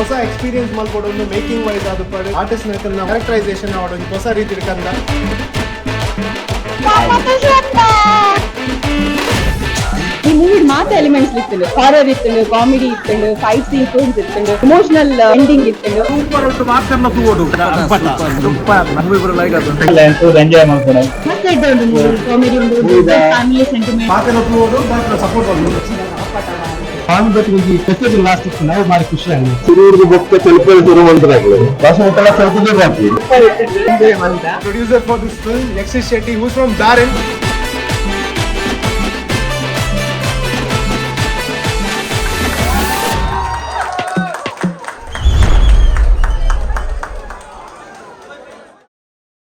ಹೊಸ ಎಕ್ಸ್ಪೀರಿಯನ್ಸ್ ಮಲ್ಪೊಡು. Making wise ಆದುಪ್ಪಡು, ಆರ್ಟಿಸ್ಟ್ ಕ್ಯಾರೆಕ್ಟರೈಸೇಷನ್ ಆವಡ್, ಒಂಜಿ ಹೊಸ ರೀತಿ ಕಂದ. ಈ ಮೂವಿ ಮಾತ ಎಲಿಮೆಂಟ್ಸ್ ಇತ್ತುಂಡು. ಹಾರರ್ ಇತ್ತುಂಡು, ಕಾಮಿಡಿ ಇತ್ತುಂಡು, ಫೈಟ್ ಸೀಕ್ವೆನ್ಸ್ ಇತ್ತುಂಡು, ಎಮೋಷನಲ್ ಎಂಡಿಂಗ್ ಇತ್ತುಂಡು. ಎಂಜಾಯ್ ಮಾಡ್ತಾರೆ. ಮಸ್ತ್ ಎಡ್ಡೆ ಉಂಡು ಮೂವಿ. ಕಾಮಿಡಿ ಉಂಡು, ಫ್ಯಾಮಿಲಿ ಸೆಂಟಿಮೆಂಟ್. ಮಾತೆಲ್ಲ ತೂವೊಡು, ಸಪೋರ್ಟ್. ಲಾಸ್ಟ್ ನಾವು ಭಾರಿ ಖುಷಿ ಆಗಿದೆ. ತಿರುವುರ್ದು ಬೊಕ್ಕ ತೆಲುಪಲ್ಲಿ ಶುರು ಮಂತ್ರಾಗ್ಲು ಭಾಷೆ ಮುಟ್ಟಲ ಸ್ವಲ್ಪ ಬಾಕಿ. Producer for this film, Yakshit Shetty, who's from Baron.